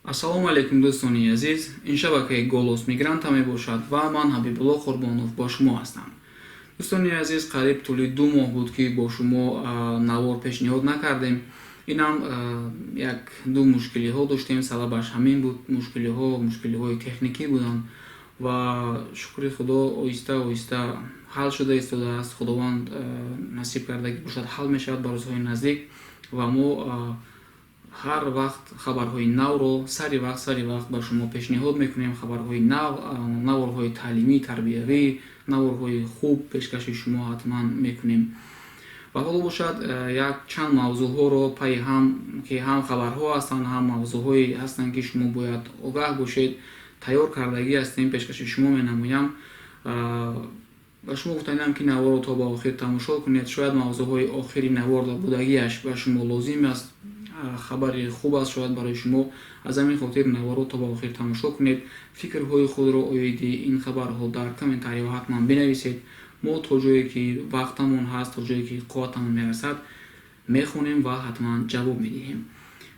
Ассалому алайкум, дӯстони азиз. Ин шабакаи «Голос мигранта» мебошад ва ман, Ҳабибулло Қурбонов, бо шумо ҳастам. Дӯстони азиз, қариб тӯли 2 моҳ буд, ки бо шумо навор пешниҳод накардем. Инам як ду мушкилиҳо доштем, сабабаш ҳамин буд. Мушкилиҳо мушкилиҳои техникӣ буданд ва шукри Худо, оҳиста оҳиста ҳал шуда истодааст. Худованд насиб карда ки бошад, ҳал мешавад ба рӯзҳои наздик ва мо ҳар вақт хабарҳои навро сари вақт ба шумо пешниҳод мекунем. Хабарҳои нав, наворҳои таълимӣ, тарбиявӣ, наворҳои хуб пешкаши шумо ҳатман мекунем. Ва ҳоло бошад, як чанд мавзӯъҳоро пайи ҳам, ки ҳам хабарҳо ҳастанд, ҳам мавзӯъҳое ҳастанд, ки шумо бояд огаҳ бошед, тайёр кардагӣ ҳастем, пешкаши шумо менамоям. Ба шумо гуфтаниам, ки наворро то ба охир тамошо кунед. Шояд мавзӯъҳои охири навор будагиаш ба шумо лозим аст, хабари хуб аст шояд барои шумо. Аз ҳамин хотир наворро то ба охир тамошо кунед. Фикрҳои худро оиди ин хабарҳо дар комментариҳо ҳатман бинависед. Мо то ҷое ки вақтамон ҳаст, то ҷое ки қувватамон мерасад, мехонем ва ҳатман ҷавоб медиҳем.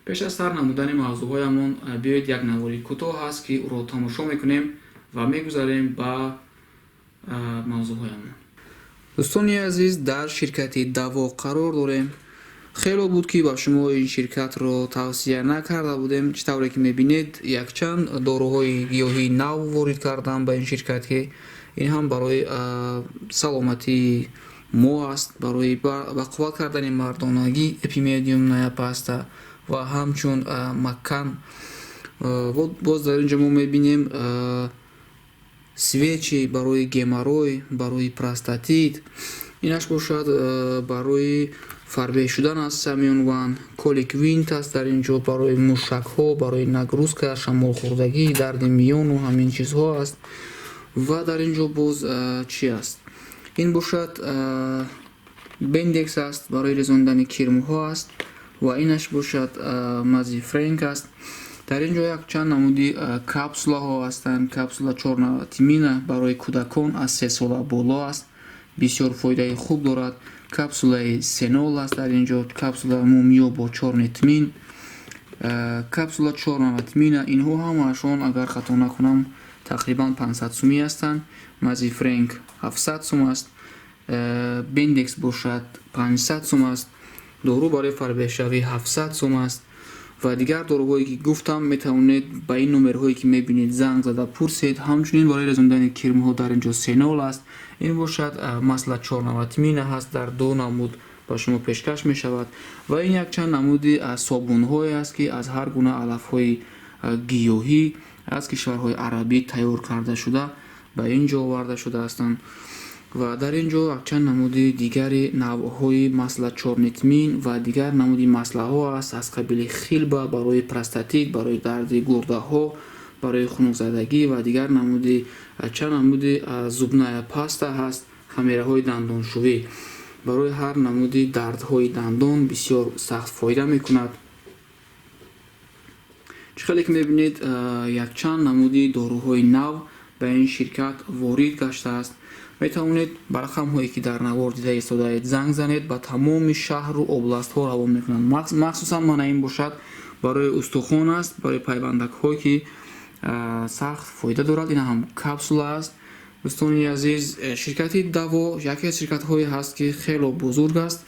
Пеш аз сар намудани мавзӯъҳоямон, биёед, як навори кӯтоҳ ҳаст, ки ӯро тамошо мекунем ва мегузарем ба мавзӯъҳоямон. Дӯстони азиз, дар ширкати «Даво» қарор дорем. Хело буд, ки ба шумо ин ширкатро тавсия накарда будем. Чӣ тавре ки мебинед, якчанд доруҳои гиёҳии нав ворид кардам ба ин ширкат, ки ин ҳам барои саломатии мо аст, барои ба қувват кардани мардонагӣ, эпимедиумная паста ва ҳамчун макан. Боз дар ин ҷо мо мебинем свечи барои геморрой, барои простатит. Инаш бошад, барои фарбеҳ шудан аст, Самюн Ван Коликвинт аст. Дар ин ҷо барои мушакҳо, барои нагрузка, шамолхӯрдагӣ, дарди миёну ҳамин чизҳо аст. Ва дар ин ҷо боз чӣ аст? Ин бошад, Бендекс аст, барои резондани кирмҳо аст. Ва инаш бошад, мази Френк аст. Дар ин ҷо якчанд намуди капсулаҳо ҳастанд. Капсула чёрного тмина барои кӯдакон аз 3 сола боло аст, бисёр фоидаи хуб дорад. Капсулаи сенол аст дар ин ҷо, капсула мумиё бо чёрный тмин, капсула чёрного тмина. Инҳо ҳамаашон, агар хато накунам, тақрибан 500 сумӣ ҳастанд. Мази Френк 700 сум аст, Бендекс бошад, 500 сум аст, дору барои фарбеҳшавӣ 700 сум аст ва дигар доруҳое ки гуфтам, метавонед ба ин номерҳое ки мебинед, занг зада пурсед. Ҳамчунин барои резондани кирмҳо дар ин ҷо сенол аст. Ин бошад, масло чёрного тмина ҳаст, дар ду намуд ба шумо пешкаш мешавад. Ва ин якчанд намуди собунҳое аст, ки аз ҳар гуна алафҳои гиёҳӣ аз кишварҳои арабӣ тайёр карда шуда, ба ин ҷо оварда шуда ҳастанд. Ва дар ин ҷо якчанд намуди дигари навъҳои масло чёрный тмин ва дигар намуди маслаҳо аст, аз қабили хилба барои простатит, барои дарди гурдаҳо, барои хунукзадагӣ ва дигар намуди, чанд намуди зубная паста ҳаст, хамираҳои дандоншӯӣ барои ҳар намуди дардҳои дандон бисёр сахт фоида мекунад. Чӣ хеле ки мебинед, якчанд намуди доруҳои нав ба ин ширкат ворид гаштааст. Метавонед ба рақамҳое ки дар навор дида истодаед, занг занед. Ба тамоми шаҳру областҳо равон мекунанд. Махсусан мана ин бошад, барои устухон аст, барои пайвандакҳо, ки сахт фоида дорад. Ин ҳам капсула аст. Дӯстони азиз, ширкати «Даво» яке аз ширкатҳое ҳаст, ки хело бузург аст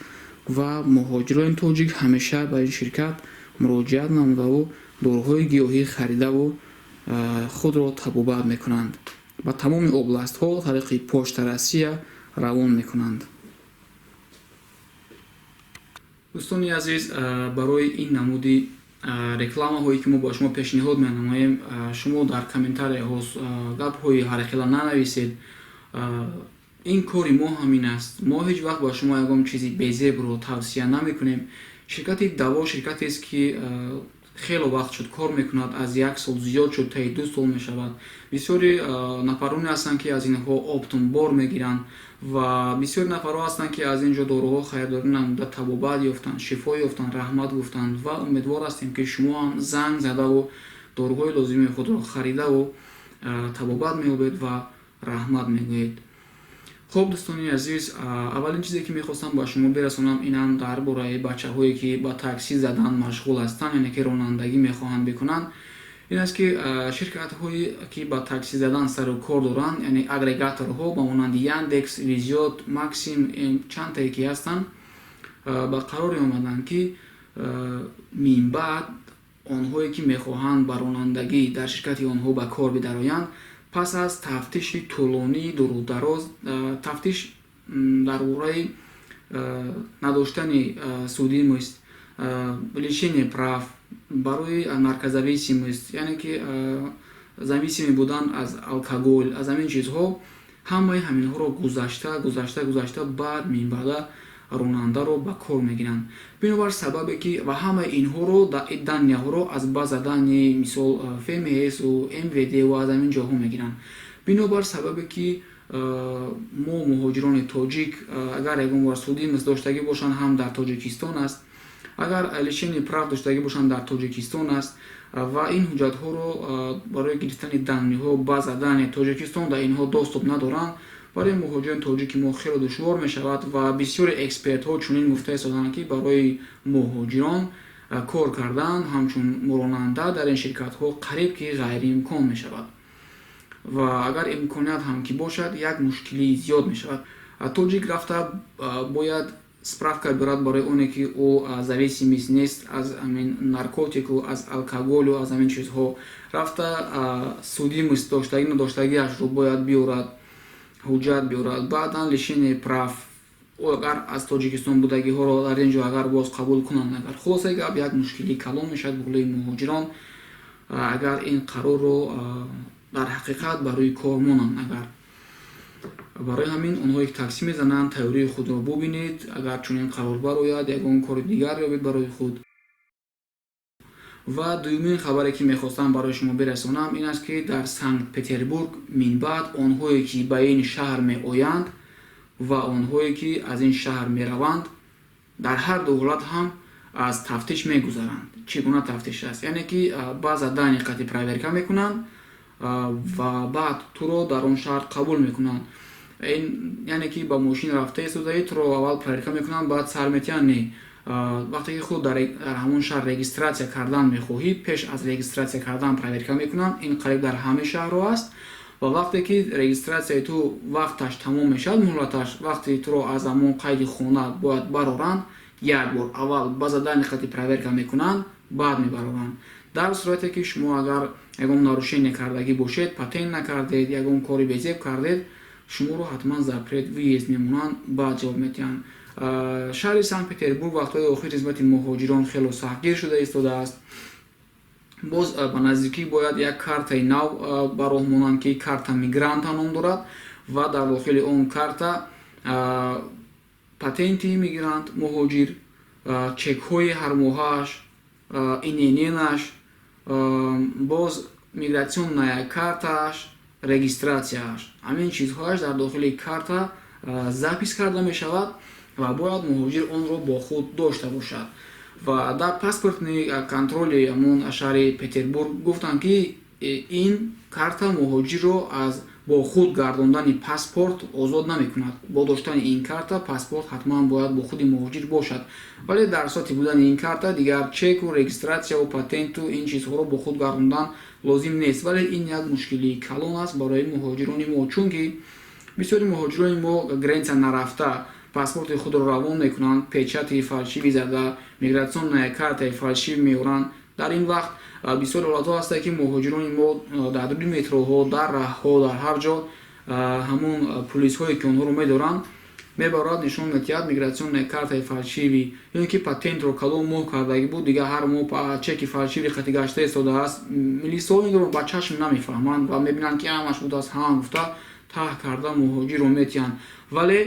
ва муҳоҷирони тоҷик ҳамеша ба ин ширкат муроҷиат намудаву доруҳои гиёҳӣ харидаву худро табобат мекунанд. Ба тамоми областҳо тариқи Почта Россия равон мекунанд. Дӯстони азиз, барои ин намуди рекламаҳое ки мо ба шумо пешниҳод менамоем, шумо дар комментарияҳо гапҳои ҳархела нанависед. Ин кори мо ҳамин аст. Мо ҳеҷ вақт ба шумо ягон чизи безебро тавсия намекунем. Ширкати «Даво» ширкатест, ки хело вақт шуд кор мекунад, аз як сол зиёд шуд, таи 2 сол мешавад. Бисёри нафароне ҳастанд, ки аз инҳо оптом бор мегиранд ва бисёри нафарҳо ҳастанд, ки аз ин ҷо доруҳо харидорӣ намуда, табобат ёфтанд, шифо ёфтанд, раҳмат гуфтанд. Ва умедвор ҳастем, ки шумо ҳам занг задаву доруҳои лозимии худро харидаву табобат меёбед ва раҳмат мегӯед. Хуб, дӯстони азиз, аввалин чизе ки мехостам ба шумо бирасонам, инам дар бораи бачаҳое ки ба таксӣ задан машғул ҳастанд, яъне ки ронандагӣ мехоҳанд бикунанд. Ин аст, ки ширкатҳое, ки ба таксӣ задан сару кор доранд, яъне агрегаторҳо ба монанди Яндекс, Везёт, Максим, чандтае ки ҳастанд, ба қароре омаданд, ки минбаъд онҳое, ки мехоҳанд ба ронандагӣ дар ширкати онҳо ба кор бидароянд, пас аз тафтиши тӯлонии дуру дароз, тафтиш дар бораи надоштани судимость, лишение прав, барои наркозависимость, яъне ки зависимый будан аз алкоголь, аз ҳамин чизҳо, ҳамаи ҳаминҳоро гузашта, гузашта, гузашта, баъд минбаъда ронандаро ба кор мегиранд. Бинобар сабабе ки ва ҳамаи инҳоро, данные ҳоро аз база данных, мисол, ФМСу МВД ва аз ҳамин ҷоҳо мегиранд. Бинобар сабабе ки мо муҳоҷирони тоҷик, агар ягон бор судимость доштагӣ бошанд, ҳам дар Тоҷикистон аст, агар лишение прав доштагӣ бошанд, дар Тоҷикистон аст, ва ин ҳуҷҷатҳоро барои гирифтани данные ҳо база данных Тоҷикистон дар инҳо доступ надоранд, барои муҳоҷирони тоҷики мо хеле душвор мешавад. Ва бисёри экспертҳо чунин гуфта истоданд, ки барои муҳоҷирон кор кардан ҳамчун ронанда дар ин ширкатҳо қариб ки ғайриимкон мешавад ва агар имконият ҳам ки бошад, як мушкилии зиёд мешавад. Тоҷик рафта бояд справка биёрад барои оне, ки ӯ зависимый нест аз ҳамин наркотику, аз алкоголю, аз ҳамин чизҳо. Рафта судимость доштагӣ, надоштагиашро бояд биёрад, ҳуҷҷат биёрад, баъдан лишение прав, агар аз Тоҷикистон будагиҳоро дар ин ҷо агар боз қабул кунанд. Агар хулосаи гап, як мушкилии калон мешавад болои муҳоҷирон, агар ин қарорро дар ҳақиқат ба рӯи кор монанд. Агар барои ҳамин онҳое, ки таксӣ мезананд, тайёрии худро бубинед. Агар чунин қарор барояд, ягон кори дигар ёбед барои худ. Ва дуюмин хабаре, ки мехостам барои шумо бирасонам, ин аст, ки дар Санкт Петербург минбаъд онҳое, ки ба ин шаҳр меоянд, ва онҳое, ки аз ин шаҳр мераванд, дар ҳар ду ҳолат ҳам аз тафтиш мегузаранд. Чӣ гуна тафтиш аст? Яъне ки база данных қати проверка мекунанд ва баъд туро дар он шаҳр қабул мекунанд. Яъне ки ба мошин рафта истодаӣ, туро аввал проверка мекунанд, баъд сар метиҳанд? Не. Вақте ки худ дар ҳамон шаҳр регистрация кардан мехоҳӣ, пеш аз регистрация кардан проверка мекунанд. Ин қариб дар ҳамаи шаҳрҳо аст. Ва вақте ки регистрация и ту вақташ тамом мешавад, муҳлаташ, вақте туро аз ҳамон қайди хона бояд бароранд, як бор аввал база данных қати проверка мекунанд, баъд мебароранд. Дар сурате ки шумо агар ягон нарушение кардагӣ бошед, патент накардед, ягон кори безеб кардед, шуморо ҳатман запрет въезд мемонанд, баъд ҷавоб метиҳанд. Шаҳри Санкт Петербург вақтҳои охир нисбати муҳоҷирон хело сахтгир шуда истодааст. Боз ба наздикӣ бояд як картаи нав ба роҳ монанд, ки карта мигранта ном дорад, ва дар дохили он карта патенти мигрант, муҳоҷир, чекҳои ҳармоҳааш, ИНН аш, боз миграционная картааш, регистрация аш, ҳамин чизҳояш дар дохили карта запись карда мешавад ва бояд муҳоҷир онро бо худ дошта бошад. Ва дар паспортный контроль и ҳамон шаҳри Петербург гуфтанд, ки ин карта муҳоҷирро аз бо худ гардондани паспорт озод намекунад. Бо доштани ин карта паспорт ҳатман бояд бо худи муҳоҷир бошад, вале дар сурати будани ин карта дигар чеку, регистрация ву патенту ин чизҳоро бо худ гардондан лозим нест. Вале ин як мушкилии калон аст барои муҳоҷирони мо, чунки бисёри муҳоҷирони мо граница нарафта паспорти худро равон мекунанд, печати фальшивый зада, миграционная картаи фальшивый меоранд. Дар ин вақт бисёр ҳолатҳо ҳастанд, ки муҳоҷирони мо дар дури метроҳо, дар раҳҳо, дар ҳар ҷо ҳамон пулисҳое, ки онҳоро медоранд, мебарад, нишон медиҳад миграционная картаи фальшивый ё ки патентро калон моҳ кардагӣ буд, дигар ҳар моҳ чеки фальшивый қати гашта истодааст. Милисҳо инро ба чашм намефаҳманд ва мебинанд, ки ҳамаш будааст, ҳам гуфта таҳ карда муҳоҷирро метиҳанд. Вале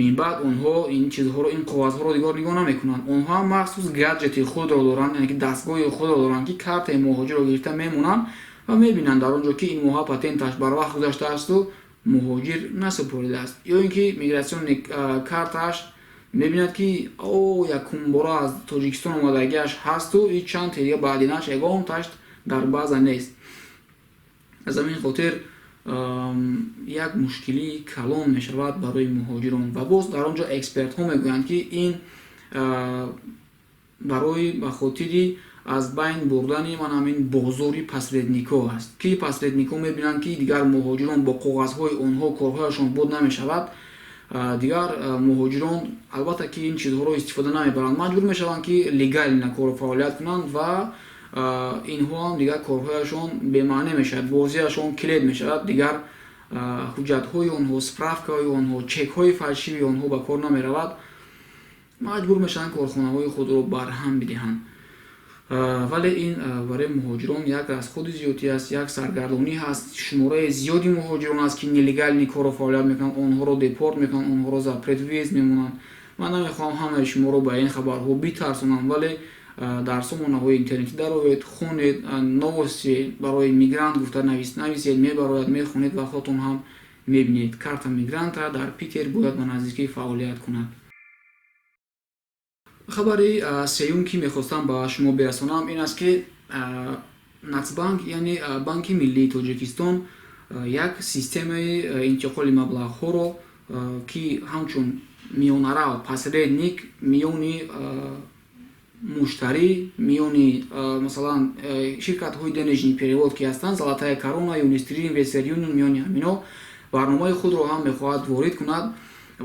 минбаъд онҳо ин чизҳоро, ин коғазҳоро дигар нигоҳ намекунанд. Онҳо ҳам махсус гаджети худро доранд, яъне ки дастгоҳи худро доранд, ки картаи муҳоҷирро гирифта мемонанд ва мебинанд дар он ҷо, ки ин моҳа патенташ барвақт гузаштаасту муҳоҷир насупоридааст, ё ин ки миграционный картааш мебинад, ки о якумбора аз Тоҷикистон омадагиаш ҳасту и чанд дига баъдинаш ягонташ дар база нест. Аз ҳамин хотир як мушкилии калон мешавад барои муҳоҷирон. Ва боз дар он ҷо экспертҳо мегӯянд, ки ин барои ба хотири Аз байн бурдани ман ҳамин бозори посредникҳо аст, ки посредникҳо мебинанд, ки дигар муҳоҷирон бо коғазҳои онҳо корҳояшон буд намешавад. Дигар муҳоҷирон, албатта, ки ин чизҳоро истифода намебаранд, маҷбур мешаванд, ки легально кору фаъолият кунанд ва инҳо ҳам дигар корҳояшон бемаъне мешавад, бозиашон килет мешавад. Дигар ҳуҷҷатҳои онҳо, справкаҳои онҳо, чекҳои фальшивии онҳо ба кор намеравад, маҷбур мешаванд корхонаҳои худро барҳам бидиҳанд. Вале ин барои муҳоҷирон як расходи зиёдӣ аст, як саргардонӣ ҳаст. Шумораи зиёди муҳоҷирон аст, ки нелегальный корро фаъолият мекунанд, онҳоро депорт мекунанд, онҳоро запрет въезд мемонанд. Ман намехоҳам ҳамаи шуморо ба ин хабарҳо битарсонам, вале дар сомонаҳои интернетӣ дароед, хонед, «Новости барои мигрант» гуфта нависед, мебарояд, мехонед ва худатон ҳам мебинед. Карта мигранта дар Питер бояд ба наздикӣ фаъолият кунад. Хабари сеюм, ки мехостам ба шумо бирасонам, ин аст, ки Нацбанк, яъне Банки миллии Тоҷикистон, як системаи интиқоли маблағҳоро, ки ҳамчун миёнарав, посредник миёни муштарӣ, миёни масалан ширкатҳои денежный перевод, ки ҳастанд, Золотая Корона, Юнистрим, Вестерн Юнион, миёни ҳамино барномаи худро ҳам мехоҳад ворид кунад.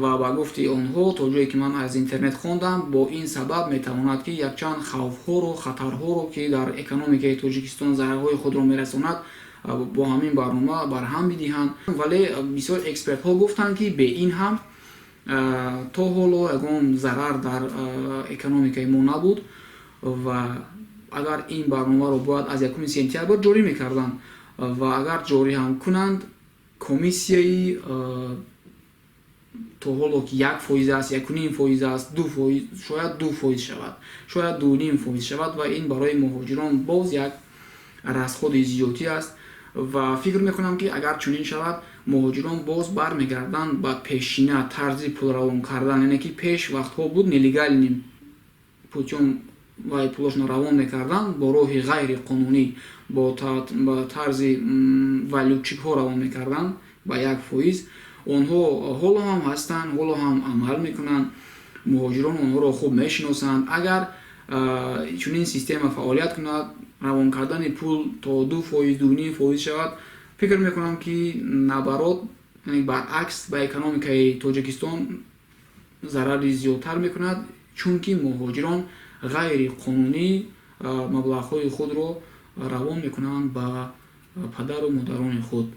Ва ба гуфти онҳо, то ҷое ки ман аз интернет хондам, бо ин сабаб метавонад, ки якчанд хавфҳоро, хатарҳоро, ки дар экономикаи Тоҷикистон зарарҳои худро мерасонад, бо ҳамин барнома барҳам бидиҳанд. Вале бисёр экспертҳо гуфтанд, ки бе ин ҳам то ҳоло ягон зарар дар экономикаи мо набуд. Ва агар ин барномаро бояд аз 1 сентябр ҷорӣ мекарданд ва агар ҷорӣ ҳам кунанд, комиссияи то ҳоло ки 1% аст, 1,5% аст, 2%, шояд 2% шавад, шояд 2,5% шавад ва ин барои муҳоҷирон боз як расходи зиёдӣ аст. Ва фикр мекунам, ки агар чунин шавад, муҳоҷирон боз бармегарданд ба пешина тарзи пулравон кардан, яъне ки пеш вақтҳо буд, нелегальным путём вай пулошонро равон мекарданд, бо роҳи ғайриқонунӣ, бо тарзи валютчикҳо равон мекарданд ба 1%. Онҳо ҳоло ҳам ҳастанд, ҳоло ҳам амал мекунанд, муҳоҷирон онҳоро хуб мешиносанд. Агар чунин система фаъолият кунад, равон кардани пул то 2%, 2,5% шавад, фикр мекунам, ки наоборот, баръакс, ба экономикаи Тоҷикистон зарари зиёдтар мекунад, чунки муҳоҷирон ғайриқонунӣ маблағҳои худро равон мекунанд ба падару модарони худ.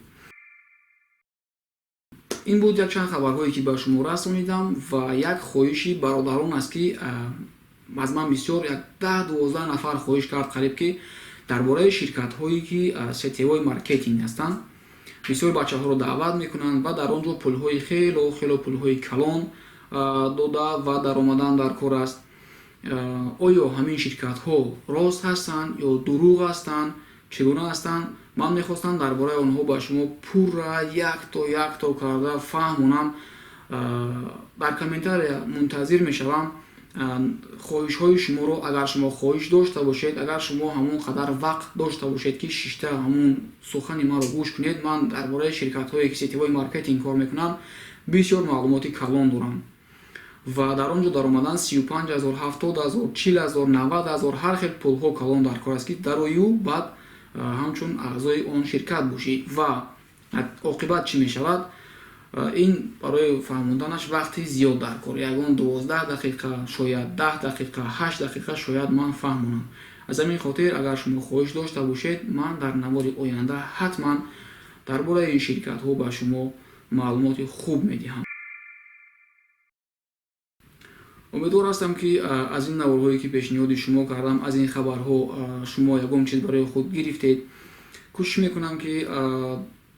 Ин буд якчанд хабарҳое, ки ба шумо расонидам. Ва як хоҳиши бародарон аст, ки аз ман бисёр, як 10-12 нафар хоҳиш кард қариб, ки дар бораи ширкатҳое, ки сетевой маркетинг ҳастанд, бисёр бачаҳоро даъват мекунанд ва дар он ҷо пулҳои хело хело пулҳои калон дода ва даромадан дар кор аст. Оё ҳамин ширкатҳо рост ҳастанд ё дурӯғ ҳастанд, чӣ гуна ҳастанд? Ман мехостам дар бораи онҳо ба шумо пурра якто якто карда фаҳмонам. Дар комментария мунтазир мешавам хоҳишҳои шуморо. Агар шумо хоҳиш дошта бошед, агар шумо ҳамон қадар вақт дошта бошед, ки шишта ҳамон сухани маро гӯш кунед, ман дар бораи ширкатҳое, ки сетевой маркетинг кор мекунанд, бисёр маълумоти калон дорам. Ва дар он ҷо даромадан 35 000, 70 000, 40 000, 90 000, ҳар хел пулҳо калон дар кор аст, ки дарою баъд ҳамчун аъзои он ширкат бошӣ ва оқибат чӣ мешавад, ин барои фаҳмонданаш вақти зиёд дар кор, ягон 12 дақиқа, шояд 10 дақиқа, 8 дақиқа шояд ман фаҳмонам. Аз ҳамин хотир, агар шумо хоҳиш дошта бошед, ман дар навори оянда ҳатман дар бораи ин ширкатҳо ба шумо маълумоти хуб медиҳам. Умедвор ҳастам, ки аз ин наворҳое, ки пешниҳоди шумо кардам, аз ин хабарҳо шумо ягон чиз барои худ гирифтед. Кӯшиш мекунам, ки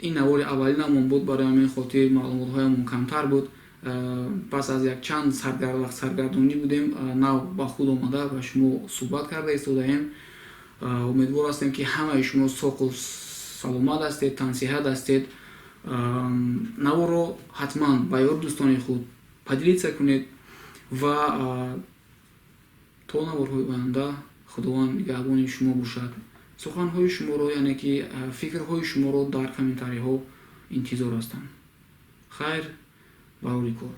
ин навори аввалинамон буд, барои ҳамин хотир маълумотҳоямон камтар буд. Пас аз якчанд вақт саргардонӣ будем, нав ба худ омада ба шумо суҳбат карда истодаем. Умедвор ҳастем, ки ҳамаи шумо соқу саломат ҳастед, тансиҳат ҳастед. Наворро ҳатман ба ёру дӯстони худ поделиться кунед ва то наворҳои оянда Худованд нигаҳбони шумо бошад. Суханҳои шуморо, яъне ки фикрҳои шуморо дар комментариҳо интизор ҳастам. Хайр, барори кор.